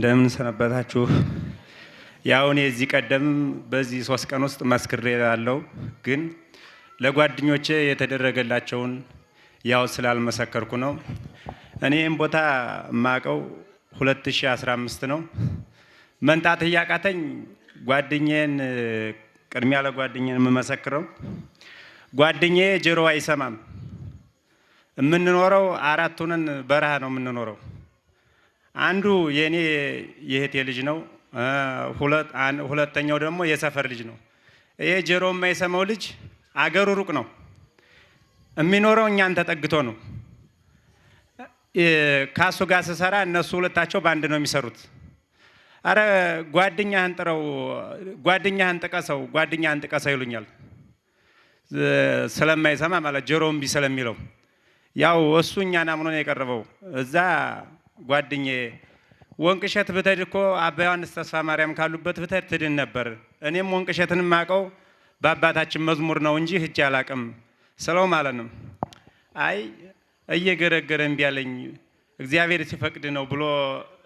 እንደምን ሰነበታችሁ? ያው እኔ እዚህ ቀደም በዚህ 3 ቀን ውስጥ መስክሬ ያለው ግን ለጓደኞቼ የተደረገላቸውን ያው ስላልመሰከርኩ ነው። እኔም ቦታ የማውቀው 2015 ነው። መንጣት እያቃተኝ ጓደኛዬን፣ ቅድሚያ ለጓደኛዬን የምመሰክረው፣ ጓደኛዬ ጆሮ አይሰማም። የምንኖረው አራት ሆነን በረሃ ነው የምንኖረው። አንዱ የእኔ የእህቴ ልጅ ነው። ሁለተኛው ደግሞ የሰፈር ልጅ ነው። ይሄ ጆሮ የማይሰማው ልጅ አገሩ ሩቅ ነው የሚኖረው፣ እኛን ተጠግቶ ነው። ካሱ ጋር ስሰራ እነሱ ሁለታቸው በአንድ ነው የሚሰሩት። አረ ጓደኛህን ጥረው፣ ጓደኛህን ጥቀሰው፣ ጓደኛህን ጥቀሰው ይሉኛል። ስለማይሰማ ማለት ጆሮ እምቢ ስለሚለው ያው እሱ እኛን አምኖ ነው የቀረበው። እዛ ጓደኛዬ ወንቅሸት ብትሄድ እኮ አባ ዮሐንስ ተስፋ ማርያም ካሉበት ብትሄድ ትድን ነበር። እኔም ወንቅሸትን የማውቀው በአባታችን መዝሙር ነው እንጂ ሂጄ አላቅም ስለው ማለት ነው። አይ እየገረገረ እምቢ አለኝ፣ እግዚአብሔር ሲፈቅድ ነው ብሎ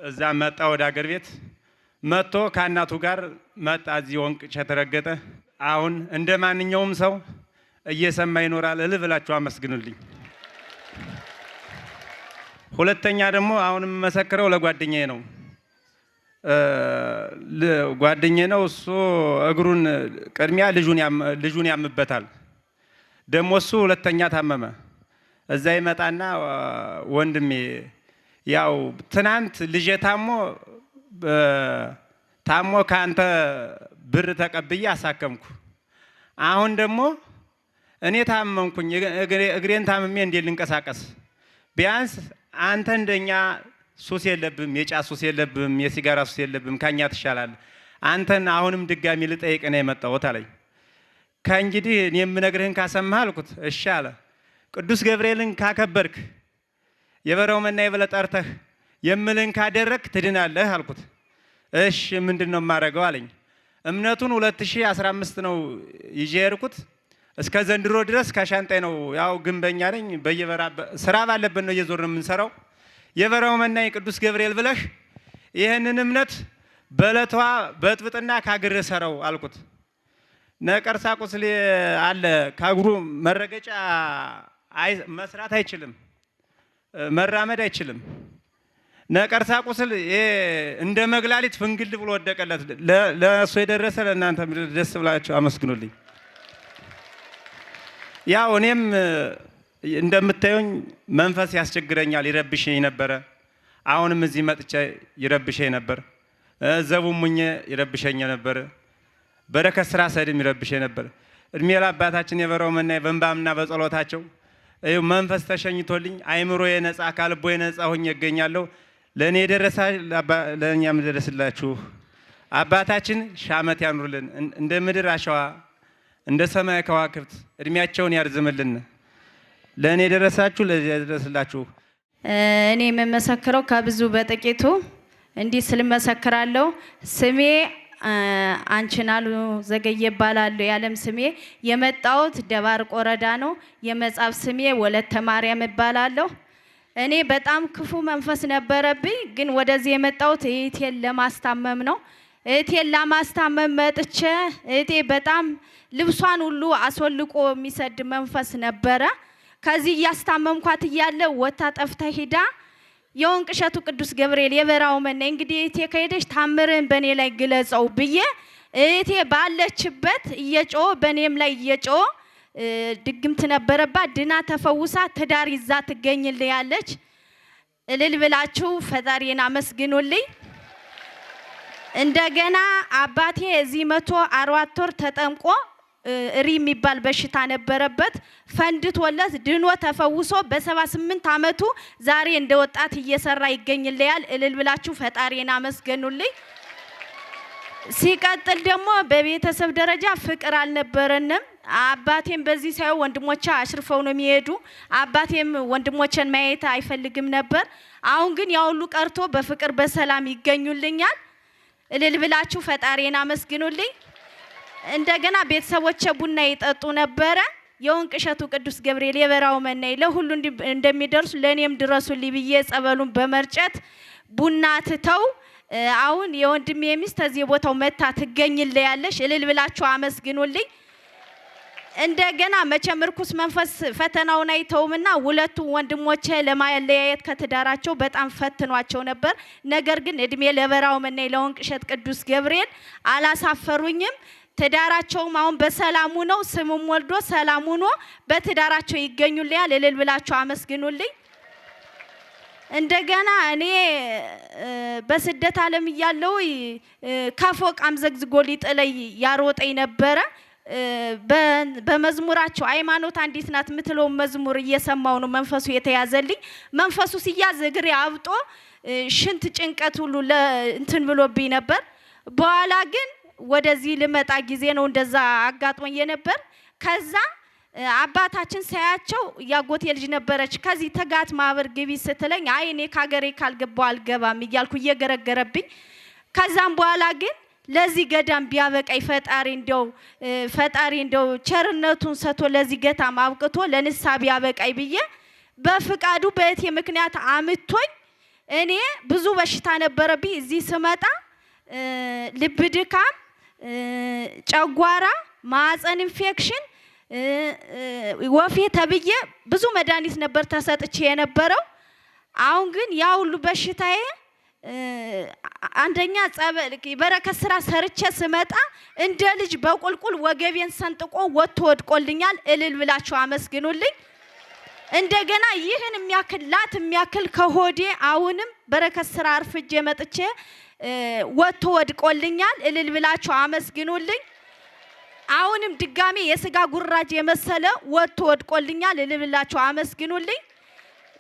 እዛ መጣ። ወደ አገር ቤት መጥቶ ከእናቱ ጋር መጣ። እዚህ ወንቅሸት ረገጠ። አሁን እንደ ማንኛውም ሰው እየሰማ ይኖራል። እልል ብላችሁ አመስግኑልኝ። ሁለተኛ ደግሞ አሁን የምመሰክረው ለጓደኛዬ ነው። ጓደኛዬ ነው። እሱ እግሩን ቅድሚያ ልጁን ያምበታል። ደግሞ እሱ ሁለተኛ ታመመ። እዛ ይመጣና ወንድሜ ያው ትናንት ልጄ ታሞ ታሞ ከአንተ ብር ተቀብዬ አሳከምኩ። አሁን ደግሞ እኔ ታመምኩኝ፣ እግሬን ታምሜ እንዴት ልንቀሳቀስ? ቢያንስ አንተ እንደኛ ሱስ የለብም፣ የጫት ሱስ የለብም፣ የሲጋራ ሱስ የለብም፣ ከኛ ትሻላለህ። አንተን አሁንም ድጋሚ ልጠይቅ ነው የመጣሁት አለኝ። ከእንግዲህ እኔ የምነግርህን ካሰማህ አልኩት። እሺ አለ። ቅዱስ ገብርኤልን ካከበርክ፣ የበረው መና ብለህ ጠርተህ የምልህን ካደረግክ ትድናለህ አልኩት። እሺ ምንድን ነው የማደርገው አለኝ። እምነቱን 2015 ነው ይዤ የሄድኩት። እስከ ዘንድሮ ድረስ ከሻንጣይ ነው። ያው ግንበኛ ነኝ። በየበራ ስራ ባለበት ነው እየዞርን የምንሰራው። የበረው መና ቅዱስ ገብርኤል ብለህ ይህንን እምነት በለቷ በጥብጥና ካግር ሰረው አልኩት። ነቀርሳ ቁስል አለ፣ ከእግሩ መረገጫ መስራት አይችልም፣ መራመድ አይችልም። ነቀርሳ ቁስል እንደ መግላሊት ፍንግል ብሎ ወደቀለት። ለእሱ የደረሰ ለእናንተ ደስ ብላችሁ አመስግኑልኝ። ያው እኔም እንደምታዩኝ መንፈስ ያስቸግረኛል፣ ይረብሸኝ ነበረ። አሁንም እዚህ መጥቼ ይረብሸኝ ነበር። ዘቡም ሙኜ ይረብሸኝ ነበር። በረከት ስራ ሰድም ይረብሸኝ ነበር። እድሜ ለአባታችን የበረው መናይ በእንባምና በጸሎታቸው ይኸው መንፈስ ተሸኝቶልኝ አይምሮ የነጻ ካልቦ የነጻ ሆኜ እገኛለሁ። ለእኔ የደረሰ ለእኛም ደረስላችሁ። አባታችን ሺህ ዓመት ያኑርልን፣ እንደ ምድር አሸዋ እንደ ሰማይ ከዋክብት እድሜያቸውን ያርዝምልን። ለእኔ የደረሳችሁ ለዚያ የደረስላችሁ። እኔ የምመሰክረው ከብዙ በጥቂቱ እንዲህ ስል መሰክራለሁ። ስሜ አንችናሉ ዘገየ እባላለሁ። የዓለም ስሜ፣ የመጣሁት ደባርቅ ወረዳ ነው። የመጽሐፍ ስሜ ወለተ ማርያም እባላለሁ። እኔ በጣም ክፉ መንፈስ ነበረብኝ፣ ግን ወደዚህ የመጣሁት እህቴን ለማስታመም ነው። እህቴን ለማስታመም መጥቼ እህቴ በጣም ልብሷን ሁሉ አስወልቆ የሚሰድ መንፈስ ነበረ። ከዚህ እያስታመምኳት እያለ ወታ ጠፍታ ሂዳ የወንቅ እሸቱ ቅዱስ ገብርኤል የበራው መና እንግዲህ እህቴ ከሄደች ታምርህን በእኔ ላይ ግለጸው ብዬ እህቴ ባለችበት እየጮ በእኔም ላይ እየጮ ድግምት ነበረባት፣ ድና ተፈውሳ ትዳር ይዛ ትገኝልያለች። እልል ብላችሁ ፈጣሪን አመስግኑልኝ። እንደገና አባቴ እዚህ መቶ 4 ወር ተጠምቆ እሪ የሚባል በሽታ ነበረበት። ፈንድቶለት ድኖ ተፈውሶ በ78 ዓመቱ ዛሬ እንደ ወጣት እየሰራ ይገኝልያል። እልል ብላችሁ ፈጣሪን አመስገኑልኝ። ሲቀጥል ደግሞ በቤተሰብ ደረጃ ፍቅር አልነበረንም። አባቴም በዚህ ሳይሆን ወንድሞቼ አሽርፈው ነው የሚሄዱ። አባቴም ወንድሞቼን ማየት አይፈልግም ነበር። አሁን ግን ያ ሁሉ ቀርቶ በፍቅር በሰላም ይገኙልኛል። እልል ብላችሁ ፈጣሪን አመስግኑልኝ። እንደገና ቤተሰቦቼ ቡና ይጠጡ ነበረ። የወንቅ እሸቱ ቅዱስ ገብርኤል የበራው መናይ ለሁሉ እንደሚደርሱ ለእኔም ድረሱልኝ ብዬ ጸበሉን በመርጨት ቡና ትተው አሁን የወንድሜ ሚስት ከዚህ ቦታው መታ ትገኝልያለሽ። እልል ብላችሁ አመስግኑልኝ። እንደገና መቼም ርኩስ መንፈስ ፈተናውን አይተውምና ሁለቱ ወንድሞቼ ለማለያየት ከትዳራቸው በጣም ፈትኗቸው ነበር። ነገር ግን እድሜ ለበራው መናኝ ለወንቅእሸት ቅዱስ ገብርኤል አላሳፈሩኝም። ትዳራቸውም አሁን በሰላሙ ነው። ስሙም ወልዶ ሰላም ሆኖ በትዳራቸው ይገኙልኛል። እልል ብላችሁ አመስግኑልኝ። እንደገና እኔ በስደት ዓለም እያለሁ ከፎቅ አምዘግዝጎ ሊጥለኝ ያሮጠኝ ነበረ። በመዝሙራቸው ሃይማኖት አንዲት ናት የምትለውን መዝሙር እየሰማው ነው መንፈሱ የተያዘልኝ። መንፈሱ ሲያዝ እግሬ አብጦ ሽንት ጭንቀት ሁሉ እንትን ብሎብኝ ነበር። በኋላ ግን ወደዚህ ልመጣ ጊዜ ነው እንደዛ አጋጥሞኝ የነበር። ከዛ አባታችን ሳያቸው ያጎቴ ልጅ ነበረች። ከዚህ ትጋት ማህበር ግቢ ስትለኝ አይ እኔ ካገሬ ካልገባው አልገባም እያልኩ እየገረገረብኝ፣ ከዛም በኋላ ግን ለዚህ ገዳም ቢያበቃኝ ፈጣሪ እንደው ፈጣሪ እንደው ቸርነቱን ሰጥቶ ለዚህ ገዳም አብቅቶ ለንስሐ ቢያበቃኝ ብዬ በፍቃዱ በእህቴ ምክንያት አምቶኝ፣ እኔ ብዙ በሽታ ነበረብኝ። እዚህ ስመጣ ልብ ድካም፣ ጨጓራ፣ ማህፀን ኢንፌክሽን፣ ወፌ ተብዬ ብዙ መድኃኒት ነበር ተሰጥቼ የነበረው። አሁን ግን ያ ሁሉ በሽታዬ አንደኛ ጸበል በረከት ስራ ሰርቼ ስመጣ እንደ ልጅ በቁልቁል ወገቤን ሰንጥቆ ወጥቶ ወድቆልኛል። እልል ብላችሁ አመስግኑልኝ። እንደገና ይህን የሚያክል ላት የሚያክል ከሆዴ አሁንም በረከት ስራ አርፍጄ መጥቼ ወጥቶ ወድቆልኛል። እልል ብላችሁ አመስግኑልኝ። አሁንም ድጋሜ የስጋ ጉራጅ የመሰለ ወጥቶ ወድቆልኛል። እልል ብላችሁ አመስግኑልኝ።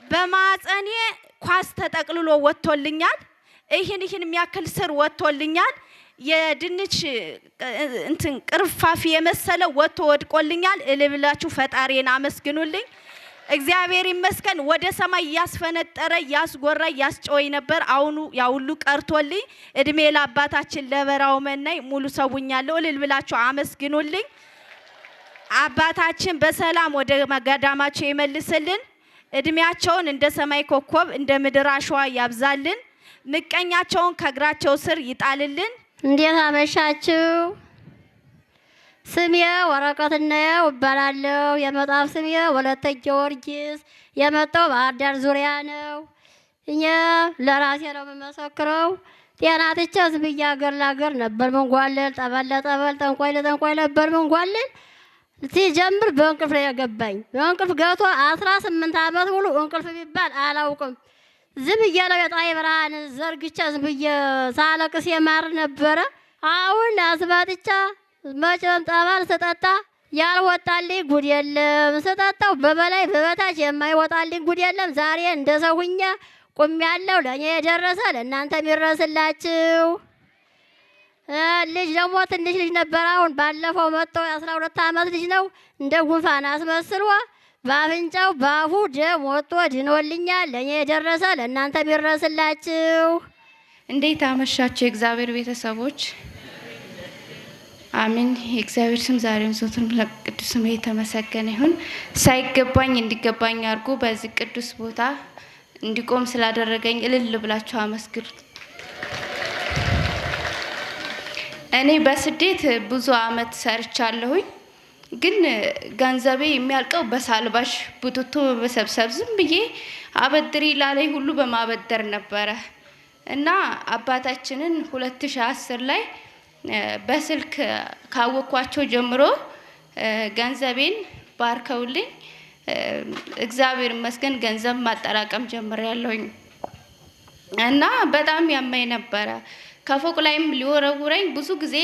በማህፀኔ ኳስ ተጠቅልሎ ወጥቶልኛል። ይህን የሚያክል ስር ወጥቶልኛል። የድንች እንትን ቅርፋፊ የመሰለ ወጥቶ ወድቆልኛል። እልል ብላችሁ ፈጣሪን አመስግኑልኝ። እግዚአብሔር ይመስገን። ወደ ሰማይ እያስፈነጠረ እያስጎራ እያስጨወኝ ነበር። አሁኑ ያ ሁሉ ቀርቶልኝ እድሜ ለአባታችን ለበራው መናኝ ሙሉ ሰውኛለሁ። እልል ብላችሁ አመስግኑልኝ። አባታችን በሰላም ወደ ገዳማቸው ይመልስልን። እድሜያቸውን እንደ ሰማይ ኮከብ እንደ ምድር አሸዋ ያብዛልን። ምቀኛቸውን ከእግራቸው ስር ይጣልልን። እንዴት አመሻችሁ? ስሜ ወረቀትነው እባላለሁ። የመጣፍ ስሜ ወለተ ጊዮርጊስ። የመጣው ባህር ዳር ዙሪያ ነው። እኛ ለራሴ ነው የምመሰክረው። ጤና ትቼ ዝም ብዬ አገር ለአገር ነበር ምንጓለል፣ ጠበል ለጠበል፣ ጠንቋይ ለጠንቋይ ነበር ምንጓለል። ሲጀምር በእንቅልፍ ነው የገባኝ። በእንቅልፍ ገብቶ 18 ዓመት ሙሉ እንቅልፍ ቢባል አላውቅም። ዝም ብዬ ነው የፀሐይ ብርሃን ዘርግቼ ዝም ብዬ ሳለቅስ የማር ነበረ። አሁን አስመጥቻ መቼም ጠበል ስጠጣ ያልወጣልኝ ጉድ የለም። ስጠጣው በበላይ በበታች የማይወጣልኝ ጉድ የለም። ዛሬ እንደ ሰው ሁኜ ቁሜያለሁ። ለእኔ የደረሰ ለእናንተ የሚረስላችሁ። ልጅ ደግሞ ትንሽ ልጅ ነበር። አሁን ባለፈው መጥቶ የ12 ዓመት ልጅ ነው። እንደ ጉንፋን አስመስሎ በአፍንጫው በአፉ ደም ወጥቶ ድኖልኛል። ለእኔ የደረሰ ለእናንተ የሚረስላችሁ። እንዴት አመሻችሁ የእግዚአብሔር ቤተሰቦች? አሜን። የእግዚአብሔር ስም ዛሬም ዘወትርም ቅዱስ ስሙ የተመሰገነ ይሁን። ሳይገባኝ እንዲገባኝ አድርጎ በዚህ ቅዱስ ቦታ እንዲቆም ስላደረገኝ እልል ብላችሁ አመስግኑት። እኔ በስደት ብዙ አመት ሰርቻለሁኝ። ግን ገንዘቤ የሚያልቀው በሳልባሽ ቡትቶ በመሰብሰብ ዝም ብዬ አበድሪ ላለኝ ሁሉ በማበደር ነበረ እና አባታችንን 2010 ላይ በስልክ ካወቅኳቸው ጀምሮ ገንዘቤን ባርከውልኝ እግዚአብሔር ይመስገን ገንዘብ ማጠራቀም ጀምሬያለሁኝ። እና በጣም ያመኝ ነበረ። ከፎቅ ላይም ሊወረውረኝ ብዙ ጊዜ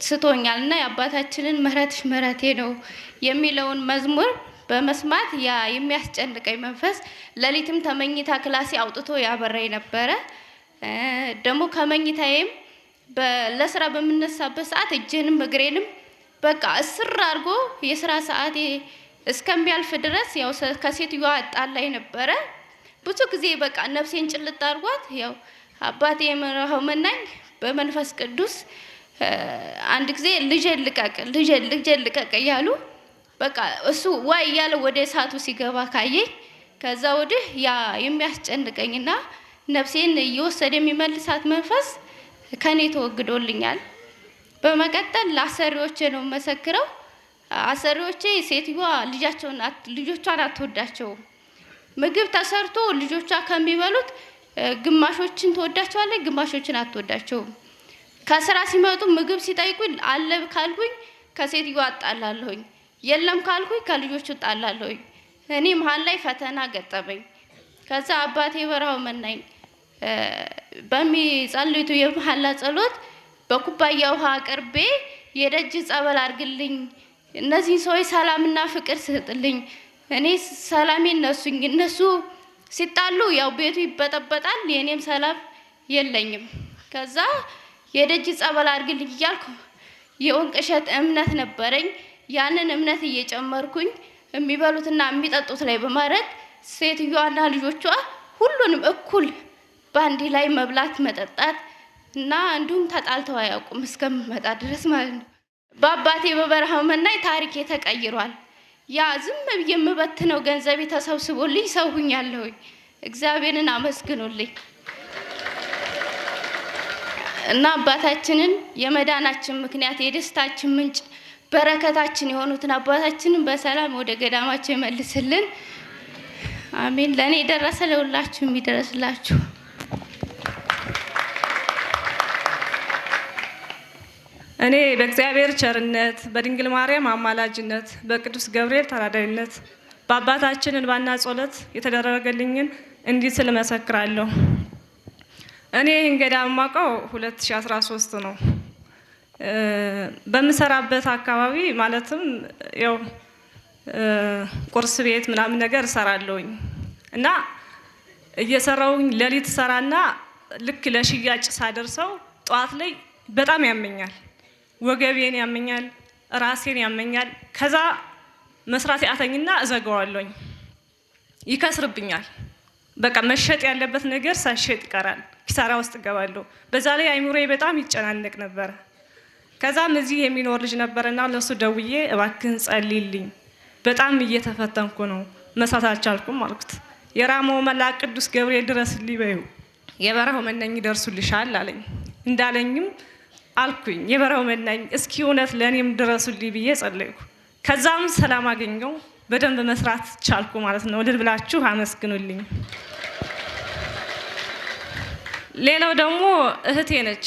ስቶኛል። እና የአባታችንን ምህረትሽ ምህረቴ ነው የሚለውን መዝሙር በመስማት ያ የሚያስጨንቀኝ መንፈስ ሌሊትም ተመኝታ ክላሴ አውጥቶ ያበራኝ ነበረ። ደግሞ ከመኝታዬም ለስራ በምነሳበት ሰዓት እጄንም እግሬንም በቃ እስር አድርጎ የስራ ሰዓቴ እስከሚያልፍ ድረስ ያው ከሴትዮዋ አጣላኝ ነበረ። ብዙ ጊዜ በቃ ነፍሴን ጭልጥ አድርጓት ያው አባቴ የመራኸው መናኝ በመንፈስ ቅዱስ አንድ ጊዜ ልጄን ልቀቅ ልጄን ልጄን ልቀቅ እያሉ በቃ እሱ ዋይ እያለ ወደ እሳቱ ሲገባ ካየኝ ከዛ ወዲህ ያ የሚያስጨንቀኝና ነፍሴን እየወሰደ የሚመልሳት መንፈስ ከኔ ተወግዶልኛል። በመቀጠል ለአሰሪዎቼ ነው መሰክረው። አሰሪዎቼ ሴትዮዋ ልጃቸውን ልጆቿን አትወዳቸውም። ምግብ ተሰርቶ ልጆቿ ከሚበሉት ግማሾችን ትወዳቸዋለች፣ ግማሾችን አትወዳቸውም። ከስራ ሲመጡ ምግብ ሲጠይቁኝ አለ ካልኩኝ ከሴትዮዋ እጣላለሁኝ፣ የለም ካልኩኝ ከልጆቹ እጣላለሁኝ። እኔ መሀል ላይ ፈተና ገጠመኝ። ከዛ አባቴ በረሃው መናኝ በሚጸልዩት የመሐላ ጸሎት በኩባያ ውሃ አቅርቤ የደጅ ጸበል አድርግልኝ፣ እነዚህን ሰዎች ሰላምና ፍቅር ስጥልኝ፣ እኔ ሰላሜ እነሱኝ፣ እነሱ ሲጣሉ ያው ቤቱ ይበጠበጣል፣ የእኔም ሰላም የለኝም። ከዛ የደጅ ጸበል አድርግልኝ እያልኩ የወንቅ እሸት እምነት ነበረኝ። ያንን እምነት እየጨመርኩኝ የሚበሉትና የሚጠጡት ላይ በማድረግ ሴትዮዋና ልጆቿ ሁሉንም እኩል በአንድ ላይ መብላት መጠጣት እና እንዲሁም ተጣልተው አያውቁም እስከምመጣ ድረስ ማለት ነው። በአባቴ በበረሃው መናኝ ታሪኬ ተቀይሯል። ያ ዝም ብዬ የምበትነው ገንዘቤ ተሰብስቦልኝ ሰው ሁኛለሁኝ። እግዚአብሔርን አመስግኑልኝ። እና አባታችንን የመዳናችን ምክንያት የደስታችን ምንጭ በረከታችን የሆኑትን አባታችንን በሰላም ወደ ገዳማቸው ይመልስልን። አሜን። ለእኔ የደረሰ ለሁላችሁ የሚደርስላችሁ። እኔ በእግዚአብሔር ቸርነት በድንግል ማርያም አማላጅነት በቅዱስ ገብርኤል ተራዳይነት በአባታችን እንባና ጸሎት የተደረገልኝን እንዲህ ስል እመሰክራለሁ። እኔ ይህን ገዳም የማውቀው 2013 ነው። በምሰራበት አካባቢ ማለትም ያው ቁርስ ቤት ምናምን ነገር እሰራለሁኝ እና እየሰራውኝ ሌሊት ሰራና ልክ ለሽያጭ ሳደርሰው ጠዋት ላይ በጣም ያመኛል፣ ወገቤን ያመኛል፣ ራሴን ያመኛል። ከዛ መስራት ያተኝና እዘጋዋለሁኝ፣ ይከስርብኛል። በቃ መሸጥ ያለበት ነገር ሳይሸጥ ይቀራል፣ ኪሳራ ውስጥ እገባለሁ። በዛ ላይ አይምሮዬ በጣም ይጨናነቅ ነበረ። ከዛም እዚህ የሚኖር ልጅ ነበረና ለሱ ደውዬ እባክህን ጸልይልኝ፣ በጣም እየተፈተንኩ ነው፣ መስራት አልቻልኩም አልኩት። የራማው መልአክ ቅዱስ ገብርኤል ድረስልኝ በይው፣ የበረሃው መናኝ ይደርሱልሻል አለኝ። እንዳለኝም አልኩኝ የበረሃው መናኝ እስኪ እውነት ለእኔም ድረሱልኝ ብዬ ጸለይኩ። ከዛም ሰላም አገኘው፣ በደንብ መስራት ቻልኩ ማለት ነው። እልል ብላችሁ አመስግኑልኝ። ሌላው ደግሞ እህቴ ነች።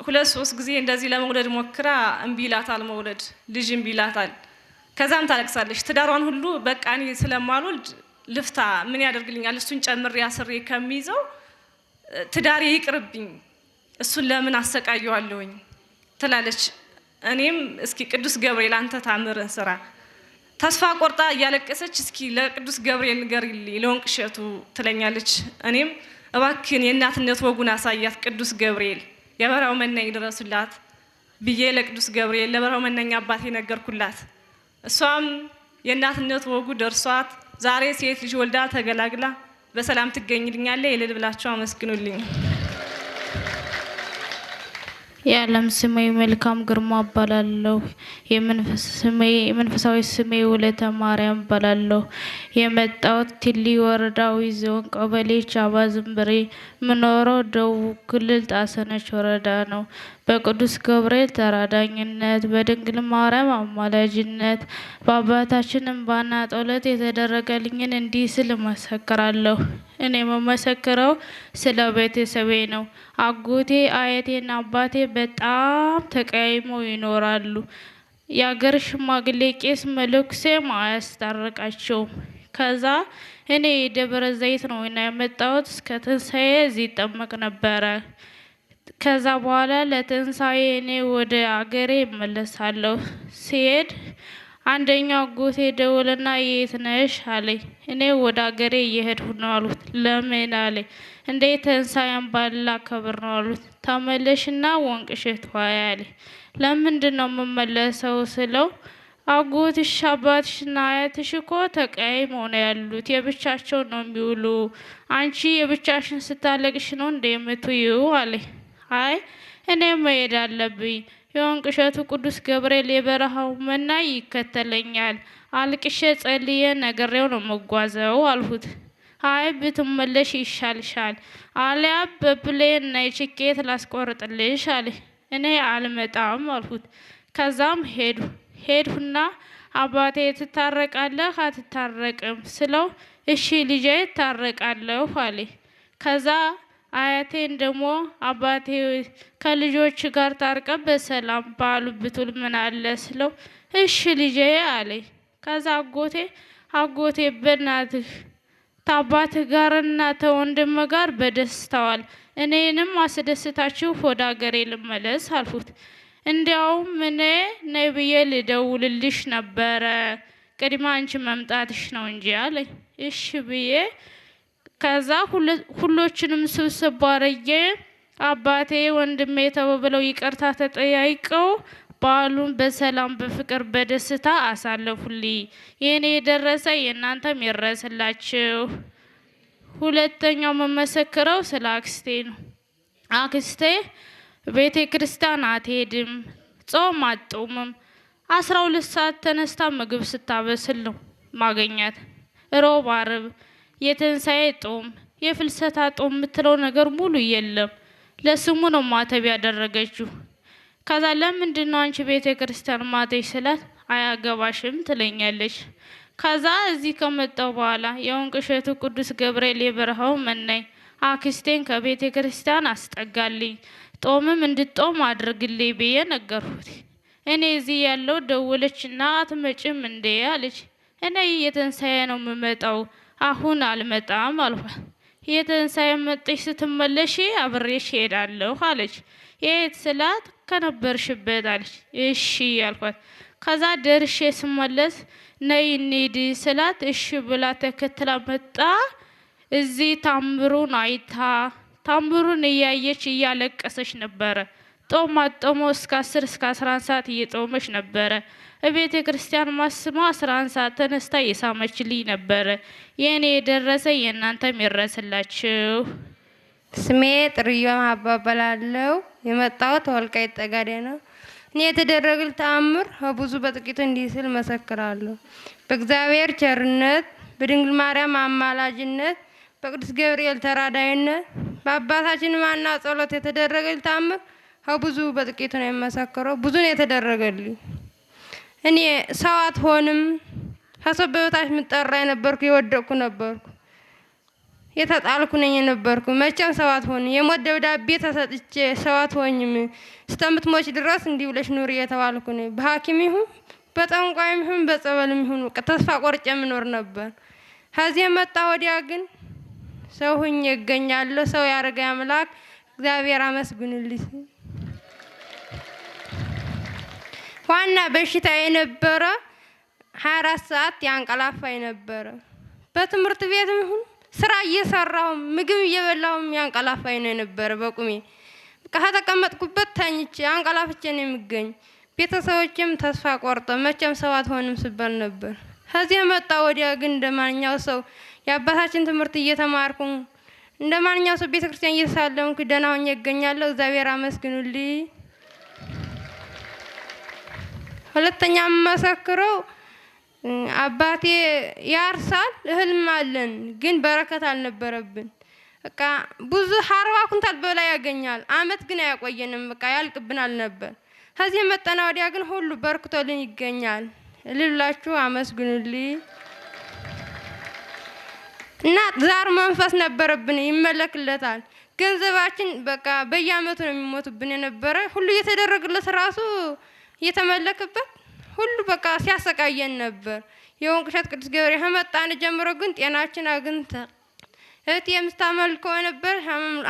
2-3 ጊዜ እንደዚህ ለመውለድ ሞክራ እምቢ ይላታል፣ መውለድ ልጅ እምቢ ይላታል። ከዛም ታለቅሳለች። ትዳሯን ሁሉ በቃ እኔ ስለማልወልድ ልፍታ፣ ምን ያደርግልኛል፣ እሱን ጨምሬ አስሬ ከሚይዘው ትዳሬ ይቅርብኝ፣ እሱን ለምን አሰቃየዋለሁኝ ትላለች። እኔም እስኪ ቅዱስ ገብርኤል አንተ ታምርህን ስራ፣ ተስፋ ቆርጣ እያለቀሰች እስኪ ለቅዱስ ገብርኤል ንገሪልኝ ለወንቅ እሸቱ ትለኛለች። እኔም እባክህን የእናትነት ወጉን አሳያት ቅዱስ ገብርኤል የበረሃው መናኝ ድረሱላት ብዬ ለቅዱስ ገብርኤል ለበረሃው መናኝ አባቴ ነገርኩላት። እሷም የእናትነት ወጉ ደርሷት ዛሬ ሴት ልጅ ወልዳ ተገላግላ በሰላም ትገኝልኛለች። እልል ብላችሁ አመስግኑልኝ። የዓለም ስሜ መልካም ግርማ እባላለሁ። የመንፈሳዊ ስሜ ውለተ ማርያም እባላለሁ። የመጣሁት ቲሊ ወረዳ አዊ ዞን ቀበሌ ቻባ ዝምብሬ፣ የምኖረው ደቡብ ክልል ጣሰነች ወረዳ ነው። በቅዱስ ገብርኤል ተራዳኝነት በድንግል ማርያም አማላጅነት በአባታችን እንባና ጸሎት የተደረገልኝን እንዲህ ስል እመሰክራለሁ። እኔ የምመሰክረው ስለ ቤተሰቤ ነው። አጎቴ፣ አያቴና አባቴ በጣም ተቀያይመው ይኖራሉ። የአገር ሽማግሌ፣ ቄስ፣ መነኩሴም አያስታርቃቸውም። ከዛ እኔ የደብረ ዘይት ነው እና የመጣሁት እስከ ትንሳኤ እዚህ ይጠመቅ ነበረ። ከዛ በኋላ ለትንሳኤ እኔ ወደ አገሬ እመለሳለሁ። ሲሄድ አንደኛው አጎቴ ደወለና የት ነሽ አለኝ። እኔ ወደ አገሬ እየሄድሁ ነው አሉት። ለምን አለኝ። እንዴት ትንሳኤን በዓል ላከብር ነው አሉት። ተመለሽና ወንቅ እሸት ዋይ አለኝ። ለምንድን ነው የምመለሰው ስለው አጎትሽ አባትሽና አያትሽ እኮ ተቀያይመው ነው ያሉት፣ የብቻቸው ነው የሚውሉ። አንቺ የብቻሽን ስታለቅሽ ነው እንደ የምትውይው አለኝ። አይ እኔ መሄድ አለብኝ። የወንቅ እሸቱ ቅዱስ ገብርኤል የበረሃው መናኝ ይከተለኛል። አልቅሼ ጸልዬ ነግሬው ነው መጓዘው አልሁት። አይ ብትመለሽ ይሻልሻል፣ አሊያ በ plane ነይ ቲኬት ላስቆርጥልሽ አለ። እኔ አልመጣም አልኩት። ከዛም ሄዱ ሄድሁና አባቴ ትታረቃለህ አትታረቅም ስለው እሺ ልጄ እታረቃለሁ አለ። ከዛ አያቴን ደግሞ አባቴ ከልጆች ጋር ታርቀ በሰላም ባሉ ብትውል ምን አለ ስለው እሺ ልጄ አለኝ። ከዛ አጎቴ በእናትህ ታባትህ ጋርና ተወንድም ጋር በደስታዋል እኔንም አስደስታችሁ ወደ አገሬ ልመለስ አልኩት። እንዲያውም እኔ ነይ ብዬ ልደውልልሽ ነበረ ቅድመ አንቺ መምጣትሽ ነው እንጂ አለኝ። እሺ ብዬ ከዛ ሁሎችንም ስብስብ አድርጌ አባቴ ወንድሜ ተባብለው ይቅርታ ተጠያይቀው በዓሉን በሰላም በፍቅር በደስታ አሳለፉልኝ። የኔ የደረሰ የእናንተም ይድረስላችሁ። ሁለተኛው መመሰክረው ስለ አክስቴ ነው። አክስቴ ቤተ ክርስቲያን አትሄድም፣ ጾም አትጦምም። 12 ሰዓት ተነስታ ምግብ ስታበስል ነው ማገኛት። ሮብ፣ አርብ የትንሳኤ ጦም፣ የፍልሰታ ጦም የምትለው ነገር ሙሉ የለም። ለስሙ ነው ማተብ ያደረገችው። ከዛ ለምንድን ነው አንቺ ቤተ ክርስቲያን ማተሽ ስላት አያገባሽም ትለኛለች። ከዛ እዚህ ከመጣው በኋላ የወንቅ እሸቱ ቅዱስ ገብርኤል የበረሃው መናኝ አክስቴን ከቤተ ክርስቲያን አስጠጋልኝ፣ ጦምም እንድጦም አድርግልኝ ብዬ ነገርኩት። እኔ እዚህ ያለው ደወለችና አትመጭም እንዴ አለች። እኔ የትንሳኤ ነው የምመጣው አሁን አልመጣም አልኳት። የትንሳኤ መጥሽ ስትመለሽ አብሬሽ ሄዳለሁ አለች። የት ስላት ከነበርሽበት አለች። እሺ አልኳት። ከዛ ደርሼ ስመለስ ነይ እንሂድ ስላት እሺ ብላ ተከትላ መጣ። እዚህ ታምሩን አይታ ታምሩን እያየች እያለቀሰች ነበረ። ጦም አጦሞ እስከ 10 እስከ 11 ሰዓት እየጦመች ነበረ። እቤተ ክርስቲያን ማስማ 11 ሰዓት ተነስታ እየሳመችልኝ ነበረ። የእኔ የደረሰ የእናንተም ይድረስላችሁ። ስሜ ጥርዮ አባባላለው። የመጣሁት ወልቃይት ጠገዴ ነው። እኔ የተደረገልኝ ተአምር ከብዙ በጥቂቱ እንዲህ ስል መሰክራለሁ። በእግዚአብሔር ቸርነት፣ በድንግል ማርያም አማላጅነት፣ በቅዱስ ገብርኤል ተራዳይነት፣ በአባታችን ማና ጸሎት የተደረገልኝ ተአምር ከብዙ በጥቂቱ ነው የመሰክረው። ብዙ ነው የተደረገልኝ። እኔ ሰው አትሆንም ከሰው በታች የምጠራ የነበርኩ የወደቅኩ ነበርኩ። የተጣልኩ ነኝ የነበርኩ። መቼም ሰው አትሆንም። የሞት ደብዳቤ ተሰጥቼ ሰው አትሆኝም እስከምትሞች ድረስ እንዲህ ብለሽ ኑሪ የተባልኩ ነኝ። በሐኪም ይሁን በጠንቋይም ይሁን በጸበልም ይሁን ተስፋ ቆርጬ የምኖር ነበር። ከዚህ የመጣ ወዲያ ግን ሰው ሁኜ እገኛለሁ። ሰው ያደረገ አምላክ እግዚአብሔር አመስግኑልኝ። ዋና በሽታ የነበረ 24 ሰዓት ያንቀላፋኝ ነበረ። በትምህርት ቤትም ይሁን ስራ እየሰራሁም ምግብ እየበላሁም ያንቀላፋኝ ነው የነበረ። በቁሜ በቃ ከተቀመጥኩበት ተኝቼ አንቀላፍቼ ነው የሚገኝ። ቤተሰቦቼም ተስፋ ቆርጦ መቼም ሰው አትሆንም ስባል ነበር። ከዚህ የመጣ ወዲያ ግን እንደማንኛው ሰው የአባታችን ትምህርት እየተማርኩ እንደማንኛው ሰው ቤተክርስቲያን እየተሳለምኩ ደህና ሆኜ እገኛለሁ። እግዚአብሔር አመስግኑልኝ። ሁለተኛ የምመሰክረው አባቴ ያርሳል፣ እህልም አለን፣ ግን በረከት አልነበረብን። በቃ ብዙ 40 ኩንታል በላይ ያገኛል። አመት ግን አያቆየንም፣ በቃ ያልቅብናል ነበር። ከዚህ የመጠና ወዲያ ግን ሁሉ በርክቶልን ይገኛል። እልል ብላችሁ አመስግኑልኝ። እና ዛር መንፈስ ነበረብን፣ ይመለክለታል። ገንዘባችን በቃ በየአመቱ ነው የሚሞቱብን የነበረ። ሁሉ እየተደረገለት ራሱ እየተመለከበት ሁሉ በቃ ሲያሰቃየን ነበር። የወንቅ እሸት ቅዱስ ገብርኤል ከመጣን ጀምሮ ግን ጤናችን አግኝተ እህቴ የምታመልከው ነበር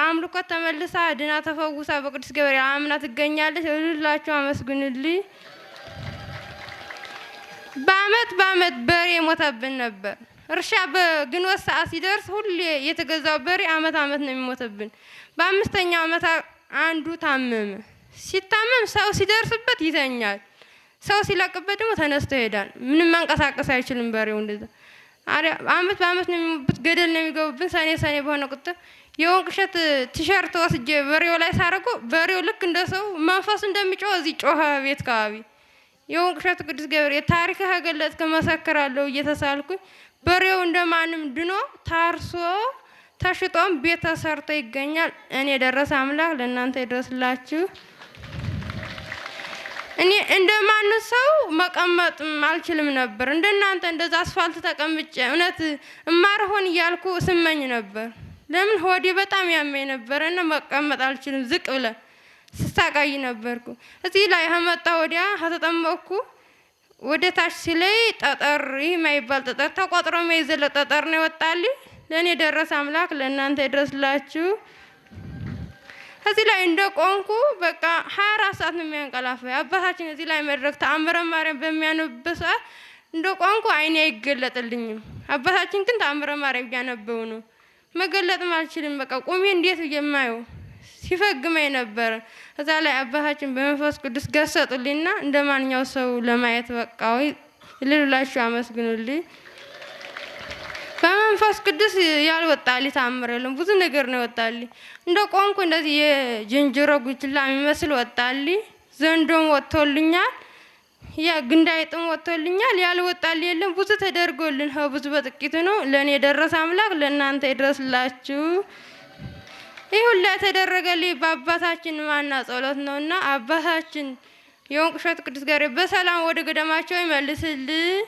አምልኮት ተመልሳ ድና ተፈውሳ በቅዱስ ገብርኤል አምና ትገኛለች። እልላችሁ አመስግኑልኝ። በአመት በአመት በሬ ሞተብን ነበር። እርሻ በግንቦት ሰዓት ሲደርስ ሁሌ የተገዛው በሬ አመት አመት ነው የሚሞተብን። በአምስተኛው አመት አንዱ ታመመ። ሲታመም ሰው ሲደርስበት ይተኛል፣ ሰው ሲለቅበት ደግሞ ተነስቶ ይሄዳል። ምንም መንቀሳቀስ አይችልም በሬው እንደዛ። አመት በአመት ነው የሚሞቱት፣ ገደል ነው የሚገቡብን። ሰኔ ሰኔ በሆነ ቁጥር የወንቅ እሸት ቲሸርት ወስጄ በሬው ላይ ሳረገው በሬው ልክ እንደ ሰው መንፈሱ እንደሚጮህ እዚህ ጮኸ ቤት ከባቢ። የወንቅ እሸት ቅዱስ ገብርኤል ታሪክህ ገለጽክ መሰክራለሁ እየተሳልኩኝ በሬው እንደማንም ድኖ ታርሶ ተሽጦም ቤት ተሰርቶ ይገኛል። እኔ የደረሰ አምላክ ለእናንተ ይድረስላችሁ። እኔ እንደማን ሰው መቀመጥ አልችልም ነበር። እንደናንተ እንደዛ አስፋልት ተቀምጬ እውነት እማር ሆን እያልኩ ስመኝ ነበር። ለምን ሆዴ በጣም ያመኝ ነበር እና መቀመጥ አልችልም። ዝቅ ብለ ስሳቃይ ነበርኩ። እዚህ ላይ ከመጣ ወዲያ ከተጠመቅኩ ወደ ታች ሲለይ ጠጠር፣ ይህ የማይባል ጠጠር፣ ተቆጥሮ የማይዘለ ጠጠር ነው ይወጣልኝ። ለእኔ ደረሰ አምላክ ለእናንተ ይድረስላችሁ። እዚህ ላይ እንደ ቆንኩ በቃ 24 ሰዓት ነው የሚያንቀላፋ። አባታችን እዚህ ላይ መድረክ ተአምረ ማርያም በሚያነብበት ሰዓት እንደ ቆንኩ አይኔ አይገለጥልኝም። አባታችን ግን ተአምረ ማርያም እያነበቡ ነው። መገለጥም አልችልም። በቃ ቁሜ እንዴት የማየው ሲፈግመኝ ነበረ። እዛ ላይ አባታችን በመንፈስ ቅዱስ ገሰጡልኝና እንደ ማንኛው ሰው ለማየት በቃ ልሉላችሁ አመስግኑልኝ። በመንፈስ ቅዱስ ያልወጣልኝ ተአምር የለም። ብዙ ነገር ነው የወጣልኝ። እንደ ቆንኩ እንደዚህ የዝንጀሮ ጉችላ የሚመስል ወጣልኝ። ዘንዶም ወጥቶልኛል። ያ ግንዳይጥም ወጥቶልኛል። ያልወጣልኝ የለም። ብዙ ተደርጎልን ብዙ በጥቂቱ ነው። ለእኔ የደረሰ አምላክ ለእናንተ ይድረስላችሁ። ይህ ሁላ የተደረገልኝ በአባታችን ማና ጸሎት ነውና አባታችን የወንቅ እሸት ቅዱስ ገብርኤል በሰላም ወደ ገዳማቸው ይመልስልን።